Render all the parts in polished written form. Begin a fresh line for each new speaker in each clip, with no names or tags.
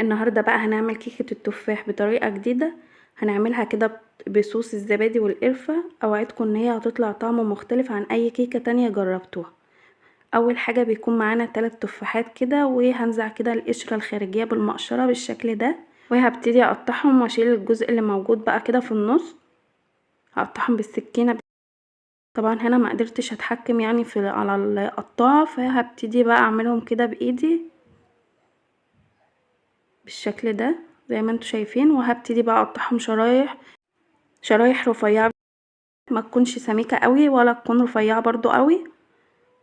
النهاردة بقى هنعمل كيكة التفاح بطريقة جديدة. هنعملها كده بصوص الزبادي والقرفة. اوعدكم ان هي هتطلع طعم مختلف عن اي كيكة تانية جربتوها. اول حاجة بيكون معانا 3 تفاحات كده، وهنزع كده القشرة الخارجية بالمقشرة بالشكل ده، وهبتدي اقطعهم واشيل الجزء اللي موجود بقى كده في النص. هقطعهم بالسكينة. طبعا هنا ما قدرتش اتحكم في على القطاعة، فهبتدي بقى اعملهم كده بايدي بالشكل ده زي ما انتوا شايفين. وهبتدي بقى اقطعهم شرايح رفيعة، ما تكونش سميكة قوي ولا تكون رفيعة برضو قوي.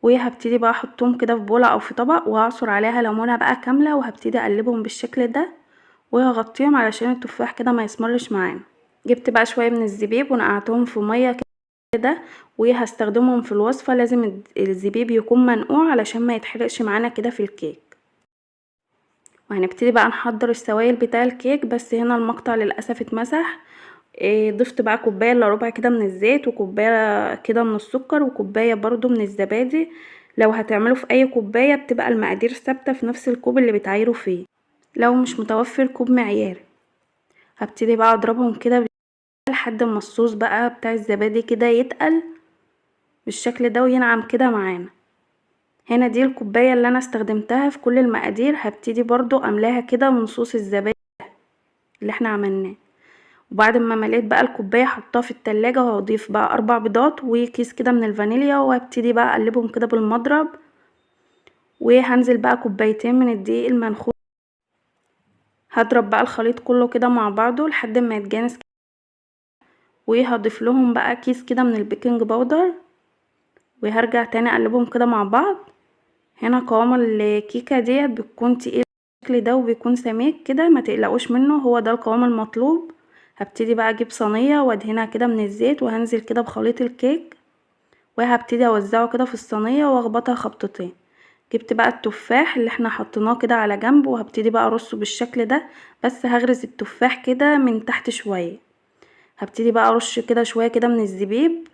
وهبتدي بقى احطهم كده في بولة او في طبق، وهعصر عليها ليمونة بقى كاملة، وهبتدي اقلبهم بالشكل ده وهغطيهم علشان التفاح كده ما يسمرش معانا. جبت بقى شوية من الزبيب ونقعتهم في مية كده، وهستخدمهم في الوصفة. لازم الزبيب يكون منقوع علشان ما يتحرقش معانا كده في الكيك. وهنبتدي بقى نحضر السوائل بتاع الكيك، بس هنا المقطع للأسف اتمسح. ضفت بقى كوباية الا ربع كده من الزيت، وكوباية كده من السكر، وكوباية برضو من الزبادي. لو هتعملوا في اي كوباية بتبقى المقادير ثابتة في نفس الكوب اللي بتعايروا فيه، لو مش متوفر كوب معياري. هبتدي بقى اضربهم كده لحد ما الصوص بقى بتاع الزبادي كده يتقل بالشكل ده وينعم كده معانا. هنا دي الكوباية اللي انا استخدمتها في كل المقادير. هبتدي برضو املاها كده من صوص الزبادي اللي احنا عملناه. وبعد ما مليت بقى الكوباية حطها في التلاجة، وهضيف بقى 4 بيضات وكيس كده من الفانيليا، وهبتدي بقى اقلبهم كده بالمضرب. وهنزل بقى كوبايتين من الدقيق المنخول. هضرب بقى الخليط كله كده مع بعضه لحد ما يتجانس، وهضيف لهم بقى كيس كده من البيكنج باودر، وهرجع تاني اقلبهم كده مع بعض. هنا قوام الكيكة ديت بتكون تقيل بالشكل ده وبيكون سميك كده، ما تقلقوش منه، هو ده القوام المطلوب. هبتدي بقى اجيب صينية وادهنها كده من الزيت، وهنزل كده بخليط الكيك، وهبتدي اوزعه كده في الصينية واخبطها خبطتين. جبت بقى التفاح اللي احنا حطيناه كده على جنب، وهبتدي بقى ارصه بالشكل ده، بس هغرز التفاح كده من تحت شوية. هبتدي بقى ارش كده شوية كده من الزبيب،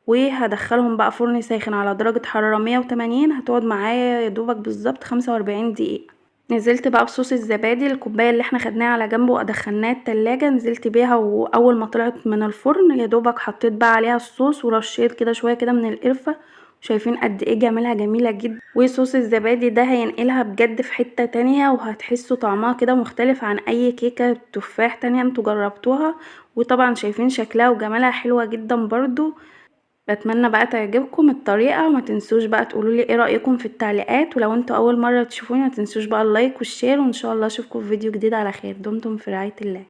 وهدخلهم بقى فرن ساخن على درجة حرارة 180. هتقعد معايا يا دوبك بالظبط 45 دقيقة. نزلت بقى بصوص الزبادي الكوباية اللي احنا خدناها على جنب ودخلناها التلاجة، نزلت بيها، واول ما طلعت من الفرن يا دوبك حطيت بقى عليها الصوص، ورشيت كده شوية كده من القرفة. شايفين قد ايه جمالها، جميلة جدا. وصوص الزبادي ده هينقلها بجد في حتة تانية، وهتحسوا طعمها كده مختلف عن اي كيكة تفاح تانية انتوا جربتوها. وطبعا شايفين شكلها وجمالها حلوة جدا برضو. بتمنى بقى تعجبكم الطريقة، وما تنسوش بقى تقولوا لي ايه رأيكم في التعليقات. ولو انتوا اول مرة تشوفوني ما تنسوش بقى ال like وال share، وان شاء الله اشوفكم في فيديو جديد على خير. دمتم في رعاية الله.